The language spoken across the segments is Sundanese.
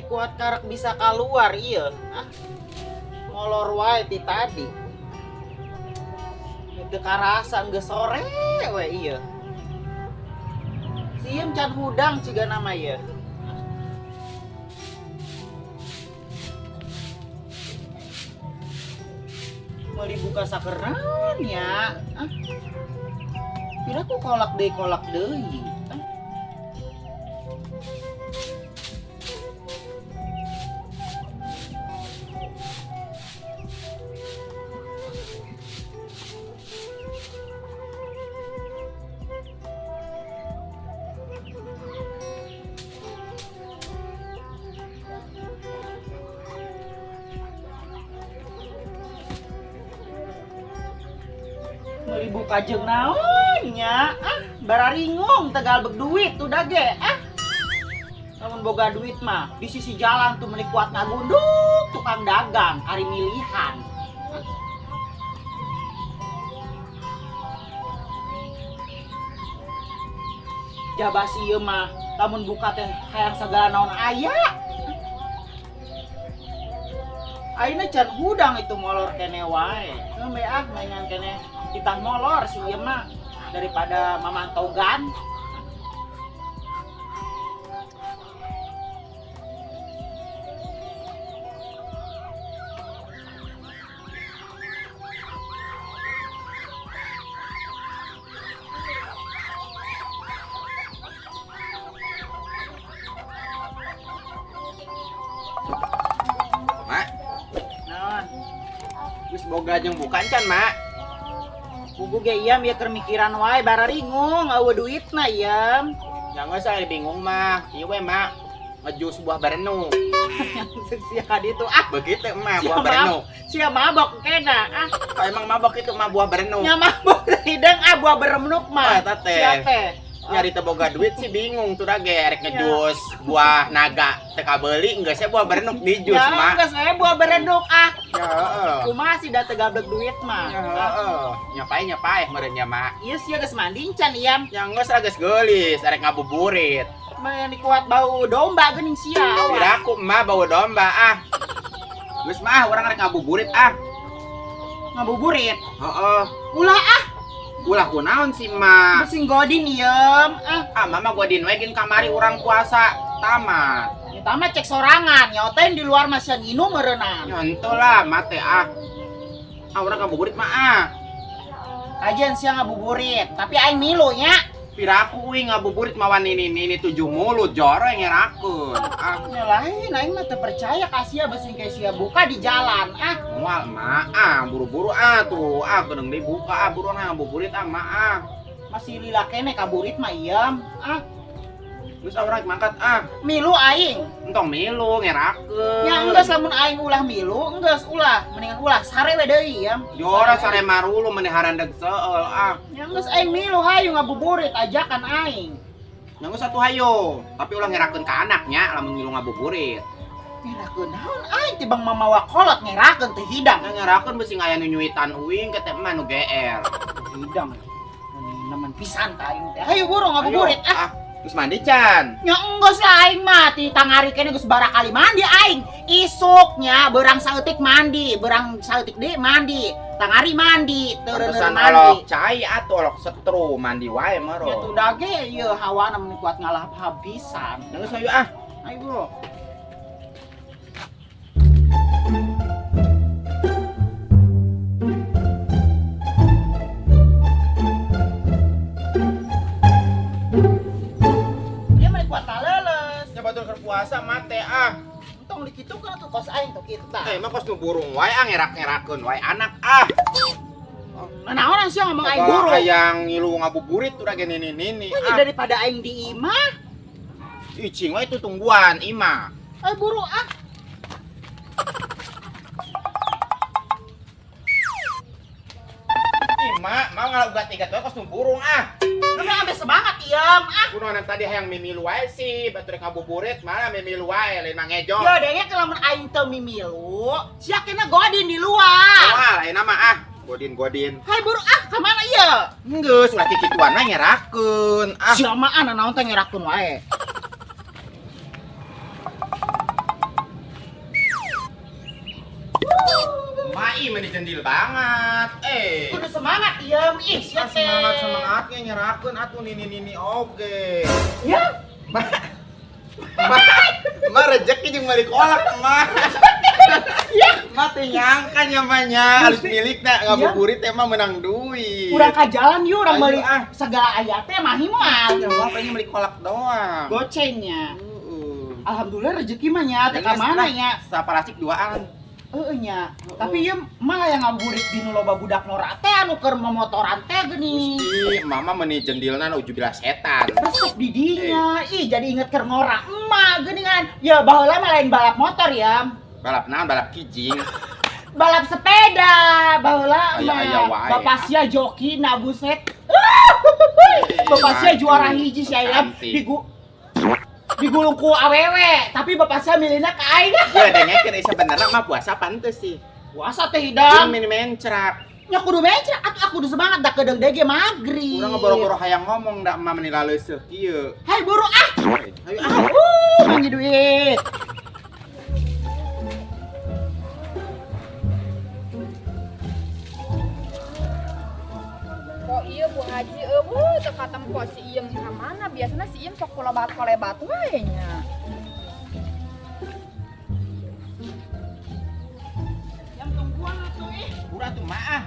Kuat karak bisa keluar iya. Ah. Molor wae ti tadi. Teu karasa geus sore we ieu. Sieun can hudang ciga nama ieu. Meuli buka sakeran ya. Ah. Pira ku kolak deui. Ah. Meuli buka jeung naon nya? Ah, bararingung tegal bek duit tuh dage. Ah. Lamun boga duit mah di sisi jalan tuh meuni kuat ngagunduk tukang dagang ari milihan. Ah. Jaba sieun mah lamun buka teh hayang sagala naon aya. Ayeuna can hudang itu molor kene wae. Ngembe ah mainan kene titah molor si ieu mah daripada mamantogan. Mak. Naon? Geus boga jeung bukan can, Mak? Bubu ge iam ya keur mikiran wae bararingung eueuh duitna iam. Ya geus saya bingung mah. Ieu we, Mak. Ngejus buah barenuk. Sia ka ditu ah. Begitu mah Sia buah barenuk. Sia mabok kena ah. Kok emang mabok itu mah buah barenuk? Nya mabok hidang ah buah barenuk mah. Oh, eta teh. Sia teh. Nyari teu boga duit sih bingung tuh dage rek ngejus buah naga teu kabeuli geus buah barenuk dijus Ya, mah. geus we buah barenuk ah. Ya heeh. Kumaha sih da teu gablek duit mah. Ya heeh. Nyapai meureun nya Mak. Ieu sia geus mandi can iam. Ya geus lah geus geulis arek ngabuburit. Mah kuat bau domba geuning sia awas. Piraku mah bau domba ah. Geus mah urang arek ngabuburit ah. Ngabuburit? Heeh. Ulah ah. Ulah kunaon sih mah. Sing godin iem ah. Ah mama godin we gin kamari urang puasa tamat. Ya tamat cek sorangan, nyoten di luar masih nginum meureunang. Nyontoh lah mate ah. Ah urang ngabuburit mah ah. Kajian sia ngabuburit, tapi aing milu nya. Piraku uing ngabuburit mawan nini tujuh mulut joro yang ngerakeun. Ah nya lain aing mah teu percaya ka sia beusi ke sia buka di jalan ah. Moal mah ah buru-buru ah tuh ah gedeung deui buka ah buruan ngabuburit ah mah ah. Masih lila kene kaburit mah iem ah. Geus ah urang mangkat ah. Milu aing. Entong milu ngerakeun. Nya enggeus lamun aing ulah milu, enggeus ulah, mendingan ulah sare we deui iem. Jora sare marulu meni harandeg seueul ah. Nya enggeus aing milu hayu ngabuburit ajakan aing. Nya geus atuh hayu, tapi ulah ngerakeun ka anaknya lamun ngilu ngabuburit. Ngerakeun naon aing tibang mamawa kolot ngerakeun teu hidang. Nya ngerakeun beusi aya nu nyuitan uing ke teh mah nu GR. Hidang. Nemen pisan ka aing teh. Hayu buru ngabuburit ah. Ah. Geus mandi can? Nya enggeus lah aing mah ti tangari kene geus barakali mandi aing. Isuknya beurang saeutik mandi, beurang saeutik deui mandi, tangari mandi, teu reuneur Pantesan mandi. Olok cai atuh olok setru mandi wae mah. Ya tuh dage ieu hawana mun kuat ngalah habisan. Nya geus hayu ah. Ayo bro. Puasa mate ah. Entong dikitukeun atuh kos aing tuh kitu tah. Eh mah kos nu burung wae ah ngerak-ngerakeun wae anak ah. Nah, naon sia ngomong aing burung? Hayang ngilu ngabuburit tuh rage nini-nini. Ah. Daripada aing di imah. Icing wae itu tungguan imah. Eh buru ah. Ima, mau ngalugat-igat wae kos nu burung ah. Lu ambil semangat iem ah. Kunaon tadi hayang mimilu wae sih, batur ngabuburit malah mimilu wae lain mah ngejo. Yo denge lamun aing teu mimilu, sia kena godin di luar. Moal ayeuna mah ah, godin-godin. Hai buru ah, ka mana ieu? Geus ulah kikituan mah ngerakeun ah. Sia mah ah naon teh ngerakeun wae. Ih, meni jendil banget. Eh. Kudu semangat ieu ih sia teh. Semangat-semangatnya nyerakeun atuh nini-nini oge. Ya. Ma. Ma rezeki jeung meuli kolak, Ma. Ya. Ma teu nyangka nya mah nya alus milikna ngabuburit teh mah menang duit. Urang ka jalan yuk, urang Ayo, meuli ah. segala aya teh mahi moal. Ya wah pengen meuli kolak doang. Gocengnya. Heeh. Alhamdulillah rezeki mah nya teh ka mana nya. Saparasik duaan. Heeh nya. Tapi ieu mah yang ngabuburit di nu loba budak norak teh anu keur momotoran teh geuning. Gusti, mama meni jendilna ujubillah setan. Resep di dinya. Ih, jadi inget keur ngorak emak geuningan. Ya baheula mah lain balap motor ya. Balap naon? Balap kijing. Balap sepeda baheula Aya, aya mah. wae. Bapak sia joki na buset. Bapak sia juara hiji sia ya. Digulung ku awewe, tapi bapak sia milihna ka aing. Ya dengekeun ieu sebenarnya mah puasa pantes sih. Puasa teh hidang. Ini mencrak. Nya kudu mencrak atuh aku kudu semangat da kedeung deui ge magrib. Urang ngeboro-boro hayang ngomong da emak meni laleuseuk kieu. Hai buru ah. Ayo ah. Mangi duit. Kok iya Bu Haji eueuh teu katempo si Iem ka mana? Biasana si Iem sok kolebat-kolebat wae nya. Yang tungguan atuh ih. Urang tuh mah ah.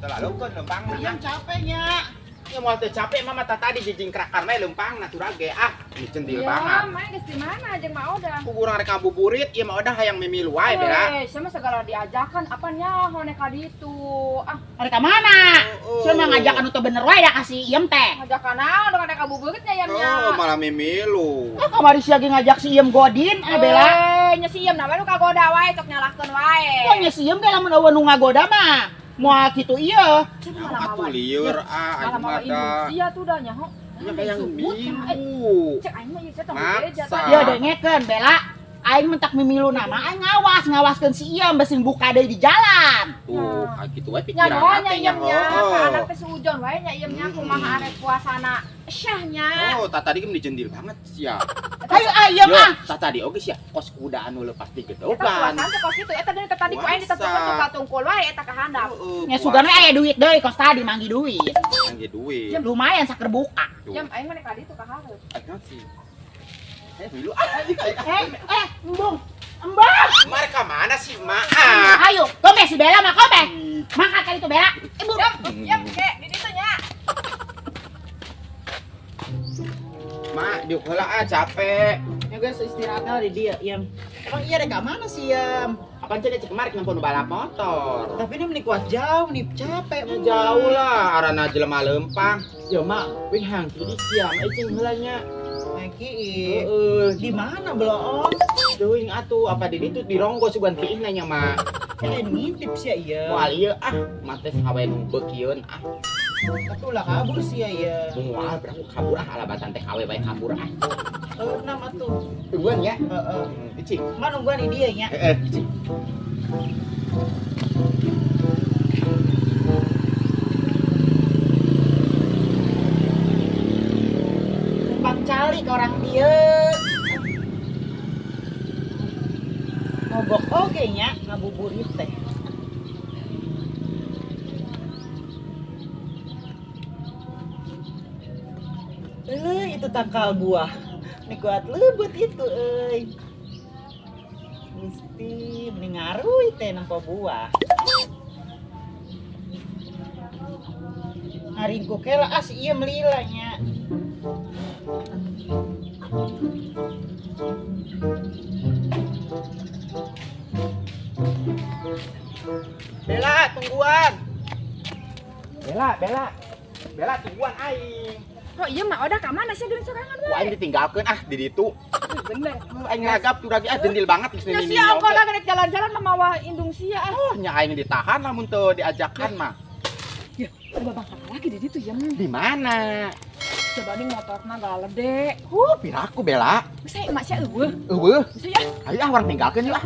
Terlalu kan lempang Yang capeknya. Ya moal teu capek mah mata tadi jijingkrakan we lempang na turage ah. Ini centil banget. Ya, main geus di mana jeung Mak Odah? Ku urang rek ngabuburit ieu Mak Odah hayang mimilu wae bera. Eh, sia mah segala diajakan apa nyaho nek ka ditu. Ah, Rek ka mana? Oh, oh. Sia mah ngajak anu teu bener wae da ka si Iem teh. Ngajakan naon da rek ngabuburit nya Iem nya. Oh, malah mimilu. Ah, kamari sia ge ngajak si Iem godin ah Bella. Eh, nya si Iem na we nu kagoda wae cok nyalahkeun wae. Kok nya si Iem ge lamun eueuh nu ngagoda mah. Moal kitu ieu. Atuh lieur ah aing mah da. Sia tuh dah nyaho. Nya hayang milu. Cek aing mah ieu sia tong beja Maksa. Ya dengekeun Bella. Aing mentak mimilu nama aing ngawaskeun si Iem beuseung buka deui di jalan. Tuh, kayak gitu wae pikiran Nya teh nya nya ka anak teh suujon wae nya Iem nya kumaha arek puasana. Syahnya. Oh, tah tadi kan dijendil banget sia. Ayo ah Iem ah. Tah tadi oge sia kos kuda anu lepas digedogan. Eta puasana teh kos kitu eta deui tadi ku aing ditetukeun ka tungkul wae eta ka handap. Nya sugana aya duit deui kos tadi manggi duit. Manggi duit. Lumayan saker buka. Iem aing mah ka ditu ka hareup. Aing sih. Eh, milu ah. Eh, embung. Embung. Mereka mana sih, Mak? Ayo, kombe si Bella mah kombe. Mangkat kali itu Bella. Ibu. Iem, ke di ditu nya. Mak, diuk heula ah capek. Ya guys, istirahatnya di dia, Iem. Emang iya rek ka mana sih, Iem? Apaan cenah cek kemarin nempon balap motor. Tapi ini meni kuat jauh nih, capek. Ya, jauh lah, arana jelema lempang. Ya, Mak, wing hangki di siam ecing heula nya. Hangki. Heeh, di mana bloong? Teuing atuh, apa di ditu di ronggo sugan kiih nanya, Mak. Lain ngintip sia ieu. Moal ieu ah, mate sawe nu beukieun ah. Atuh lah kabur sia ieu. Moal berang kabur ah alabatan teh kawe bae kabur ah. Heuh nama tuh. Tungguan ya. Heeh. Icing. Mah nungguan di dieu nya. Heeh, icing. Numpang calik orang dieu. Ngobok oge nya ngabuburit teh. Itu tangkal buah. Ini kuat lebet itu euy. Gusti mending ngaruh teh nempo buah. Ngaringkuk heula ah si ieu melila nya. Bella, tungguan. Bella, Bella. Bella tungguan aing. Kok iya Mak Odah ka mana sih geuning sorangan Ku aing ditinggalkeun ah di ditu. Bener. Aing ragap tuh lagi ah jendil banget geus Ya nini. sia ongko lah rek jalan-jalan mah mawa indung sia ah. Oh, nya aing ditahan lamun teu diajakan mah. Ya, coba bangkat lagi di ditu ya. Di mana? Coba ning motorna galede. Piraku Bella. Geus aya emak sia eueuh. Eueuh. Geus ya. Ayo ah urang tinggalkeun yuk ah.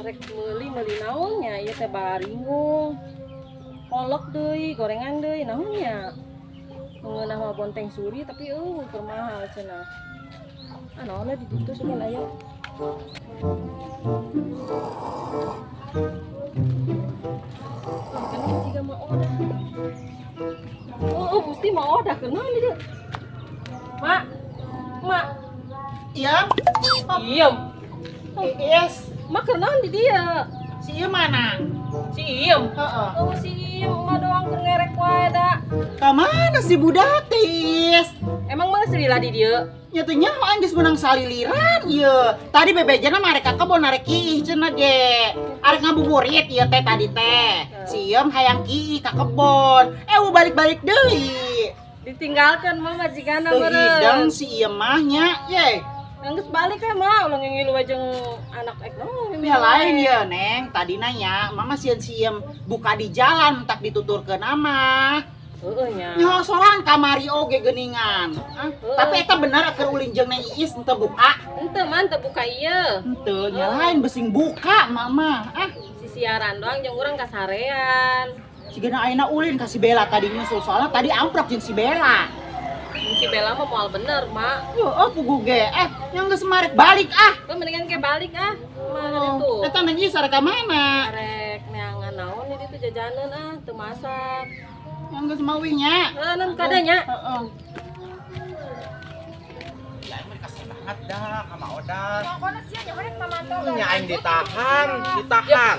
Rek meuli naon nya ieu teh baringung. Kolok deui, gorengan deui naon nya. Ngeunah mah bonteng suri tapi eueuh keur mahal cenah. Ah naon di ditu sugan aya. Kan jiga mah odah. Oh, mesti mah odah kenaon di dieu. Mak. Mak. Iya. Iem. Yes. Mak kenaon di dieu? Si ieu mana? Si Iem. Heeh. Oh, si Iem mah doang keur ngerek wae da. Ka mana si budak tis? Emang mah selila di dieu? Nya teu nyaho aing geus meunang saliliran ieu. Tadi bebejana mah arek ka kebon arek kiih cenah ge. Arek ngabuburit ieu teh tadi teh. Si Iem hayang kiih ka kebon. Balik-balik deui. Ditinggalkan mah majigana Teu meureun. hidang si Iem mah nya, ye. Geus balik we mah ulah ngilu jeung anak ek naon. Ya lain ya Neng, tadi nanya, mama sieun siem buka di jalan tak dituturkeun mah. Heeh nya. Nyaho sorangan kamari oge geuningan. Ah, tapi eta bener keur ulin jeung Neng Iis henteu buka. Henteu mah henteu buka ieu. Henteu, nya lain besing buka mama. Ah, sisiaran doang jeung urang kasarean. Sigana ayeuna ulin ka si Bella tadi nyusul soalnya tadi amprok jeung si Bella. Si Bella mah moal bener, Mak. Yo, pugu ge. Yang geus marek balik ah. Lu mendingan ke balik ah. Mana itu? Eta Neng Iis arek ka mana? Arek neangan naon di ditu jajanan ah, teu masak. Yang geus mawih nya. Heeh, nan kadanya. Heeh. Ya aing mah dikasih banget dah ka Oda. Pokona sia nya urang mamantau. Nya aing ditahan, ditahan.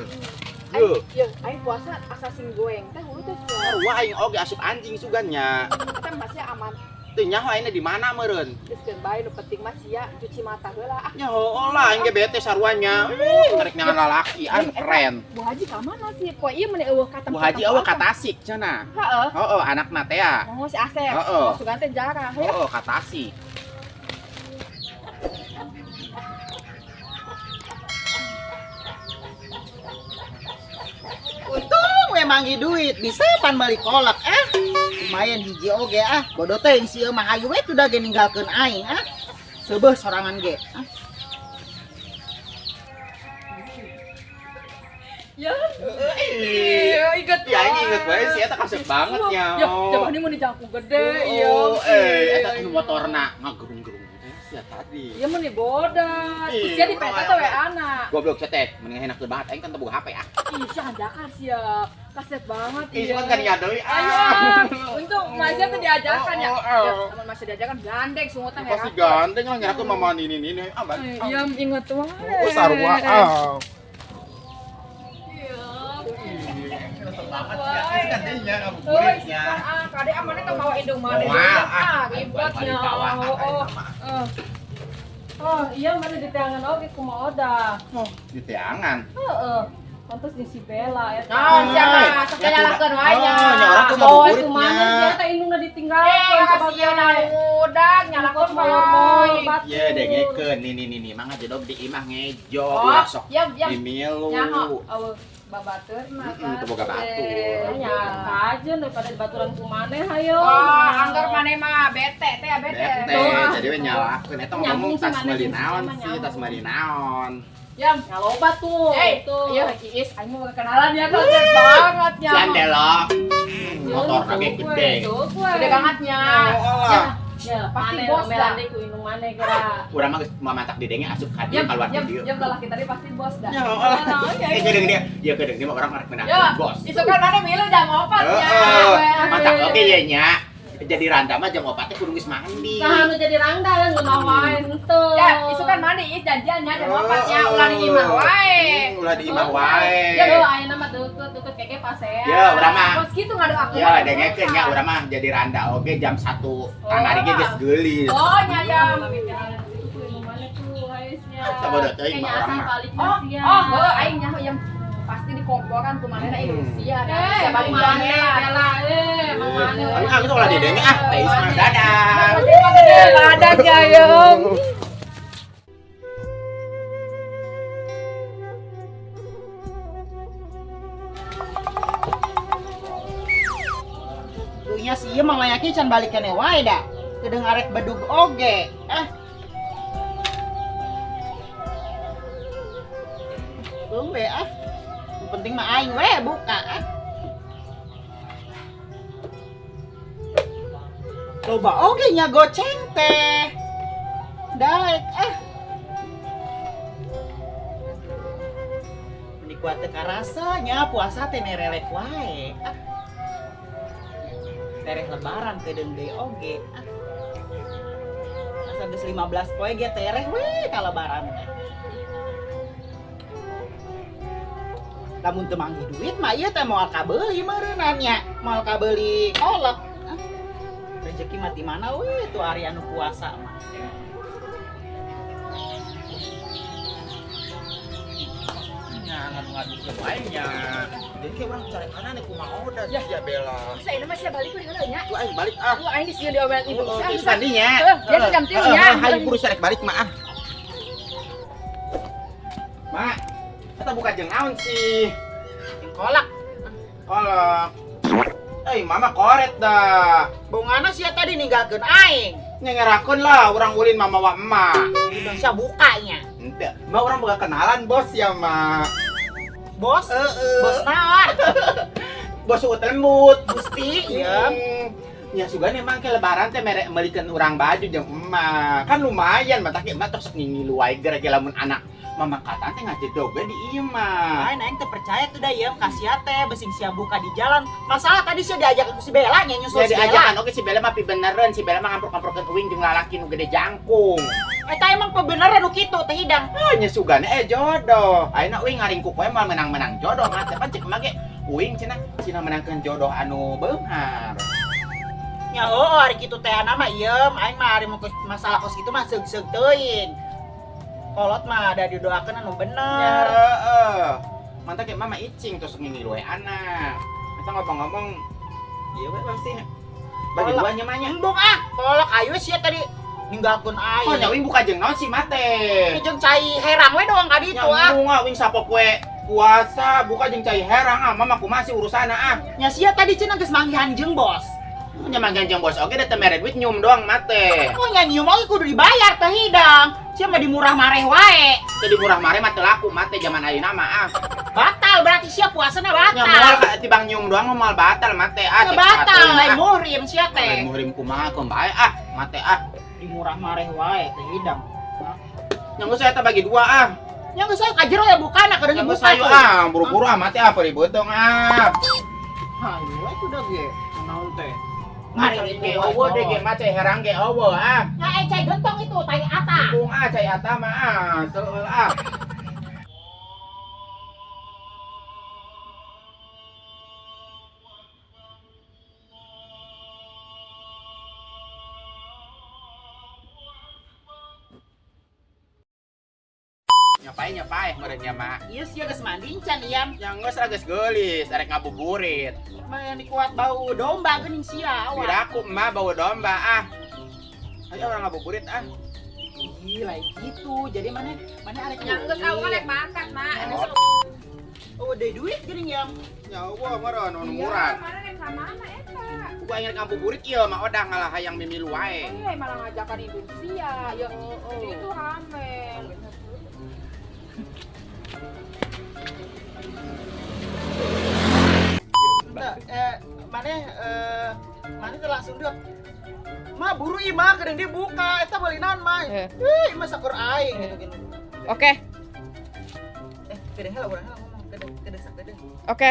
Yuh. Ye, aing puasa asa sing goeng teh hulu teh sia. Wah aing oge asup anjing sugan nya. Teh masih aman. Teu nyaho aingna di mana meureun? Geus keun bae nu penting mah sia cuci mata heula ah. Nyaho lah aing ge bete saruanya. Tarik nyangan lalaki an keren. Bu Haji ka mana sih? Poe ieu meni eueuh ka tempat. Bu Haji eueuh ka Tasik cenah. Heeh. Heeh, anakna teh ya. Oh, si Asep. Heeh. Oh, sugan teh jarah. Heeh, ka Tasik. Untung we manggi duit bisa pan meuli kolak lumayan hiji oge ah bodoh teh si ieu mah hayu we tuh ge ninggalkeun aing ah seubeuh sorangan ge ah. Ya. Iya, inget. Ya aing inget wae si eta kasep banget nya. Ya, jabah ini mun dijangku gede ieu. Eta nu motorna ngagerung-gerung teh sia tadi. Ieu mun dibodas. Terus sia dipeta teh we anak. Goblok sia teh, mending enak banget aing kan teu boga HP ah. Ih, sia hanjakan sia. Kaset banget. Ih, kan kan deui. Ayo. Untung Masya tuh diajarkan ya. Ya, teman Masya diajarkan gandeng sungutan ya. Pasti gandeng lah ngerakeun mama nini nini. Ah, iya, inget wae. Oh, sarua ah. Iya. Banget ya. Itu kan dinya ngabuburitnya. Ah, kade amane teh mawa indung maneh. Ah, ribetnya. Oh. Oh, iya mana di teangan oge kumaha Oda. Oh, di teangan. Heeh. Pantes di si Bella eta. Naon siapa? Sok nyalahkeun wae nya. Oh, nya urang tuh Oh, ngabuburitnya. kumaha sia teh indungna ditinggalkeun Kasihan anu udah nyalahkeun wae. Ye dengekeun nih nih nih mangga jedog di imah ngejo ulah sok dimilu. Nyaho eueuh babatur mah. Heeh, teu boga batur. Nya kajen daripada dibaturan ku maneh hayo. Oh, anggar maneh mah bete teh ya bete. Bete, jadi we nyalahkeun eta ngomong tas meuli naon sih, tas meuli naon. Yam, nyaloba tuh. Tuh. Iya, Iis, aing mau kenalan ya, kaget banget nya. Sian delok. Motor ge gede. Gede bangetnya. Oh, Ya, pasti bos dah. Ku indung maneh geura. Urang mah geus mamantak didenge asup ka dieu kaluar di dieu. Yam, lalaki tadi pasti bos dah. Ya Allah. Eh kedeung dia, ya kedeung dia mah urang rek menang bos. Isu kan maneh milu jam 4 nya. Mantak oge ye nya. Jadi randa mah jam 4 teh kudu geus mandi. Saha nu jadi randa ngeunah wae henteu. Ya, isu kan mandi Is janjian nya jam 4 nya ulah di imah wae. Ulah di imah wae. Ya ayeuna mah deukeut-deukeut keke pasea. Ya, urang mah. Bos kitu ngadoakeun. Ya, dengekeun nya urang mah jadi randa oge jam 1 kamari ge geus geulis. Oh, nya jam. Sabodo teuing mah urang mah. Oh, oh, heuh aing nyaho yang pasti di komporan ku manehna Indonesia. Sia balik maneh lah. Mang maneh. Ah, gitu ulah didenge ah, teh Is mah dadah. Badan ya, Yong. Dunya si ieu mah layaknya can balik keneh wae da. Kedeung arek bedug oge. Ah. Belum we ah. Yang penting mah aing we buka ah. Loba oge nya goceng teh. Daek ah. Meni kuat teu karasa nya puasa teh nerelek wae. Ah. Tereh lebaran kedeung deui oge. Ah. Asa geus 15 poe ge tereh we ka lebaran teh. Lamun teu manggih duit mah ieu teh moal kabeuli meureunnan nya, moal kabeuli kolek. Ah. Rezeki mah ti mana we tuh ari anu puasa mah. Nya ngadu-ngadu wae nya. Jadi kayak orang cari kanan nih kumaha oda ya Bella. Bisa ini mah sia balik we heula nya. Tuh aing balik ah. Lu aing disieun diomelan ibu. Geus mandinya. Heuh, dia jam 3 nya. Hayu buru sarek balik mah ah. Mak, kita buka jeung naon sih? Jeung kolak. Kolak. Eh, mama koret dah. Bongana sia tadi ninggalkeun aing. Nyengerakeun lah urang ulin mama wa emak. Bisa bukanya. Henteu. Mah urang boga kenalan bos ya, Mak. Bos? Bos naon? Bos uut lembut. Gusti, iya. Ya sugan emang ke lebaran teh mere meulikeun urang baju jeung emak. Kan lumayan matak ge emak tos ngingilu wae gara ge lamun anak mama kata teh ngajedog ge di ieu mah. Lain aing teh percaya tuh da ieu kasia teh besing sia buka di jalan. Masalah tadi sia diajak ku si Bella nya nyusul si si Bella. Diajakan oke si Bella mah pibenereun, si Bella mah ngamprok-ngamprokeun uing jeung lalaki nu gede jangkung. Eta emang pebeneran nu kitu teh hidang. Heuh nya sugane jodoh. Ayeuna uing ngaringkuk we moal menang-menang jodoh mah teh pan cek mah ge uing cenah cenah menangkeun jodoh anu beunghar. Nya heueuh ari kitu teh ana mah ieu aing mah ari masalah kos kitu mah seug-seug teuing. Kolot mah ada didoakeun anu bener. Heeh. Mantap ge mama icing tos ngingilu we anak. Eta ngomong-ngomong ieu we pasti bagi dua nya mah nya. Embung ah, kolak ayu sia tadi ninggalkeun aing. Oh nya uing buka jeung naon sih mah teh? Jeung cai herang we doang ka ditu ah. Embung ah uing sapopoe puasa buka jeung cai herang ah mama kumaha sih urusanna ah. Nya sia tadi cenah geus manggihan jeung bos. Nya manggihan jeung bos oge da teu mere duit nyium doang mah teh. Oh nya nyium oge kudu dibayar teh hidang. Sia mah dimurah mareh wae. Teu dimurah mareh mah teu laku mah teh jaman ayeuna mah ah. Batal berarti sia puasana batal. Nya moal tibang nyium doang mah moal batal mah teh ah. Batal lain muhrim sia teh. Lain muhrim kumaha keun bae ah mah teh ah. Dimurah mareh wae teh hidang. Nya geus eta bagi dua ah. Nya geus ka jero ya bukana kedeung buka. Nya geus ah buru-buru ah mah teh ah beuteung ah. Hayu we kudu ge naon teh. Mari ge eueuh deh ge mah cai herang ge eueuh ah. Nya cai gentong itu tai ata. Bung ah cai ata mah ah seueul ah. Nyapai meureun nya mah. Ieu sia geus mandi can iam. Nya geus geus geulis arek ngabuburit. Mah yang dikuat bau domba geuning sia awak. Diraku mah bau domba ah. Ayo orang ngabuburit ah. Ih lain gitu. Jadi mana arek nya geus awak rek makan mah. Oh, deui duit geuning iam. Nya eueuh meureun anu murah. Mana rek ka mana eta? Ku aing rek ngabuburit ieu mah odah ngalah hayang mimilu wae. Iya malah ngajakan indung sia. Ya jadi itu rame. Mana teh langsung dek. Ma buru ieu mah kedeung dibuka eta meuli naon mah. Ih, mah sakur aing gitu gini. Oke. Kedeung heula urang heula ngomong kedeung kedeung sakedeung. Oke.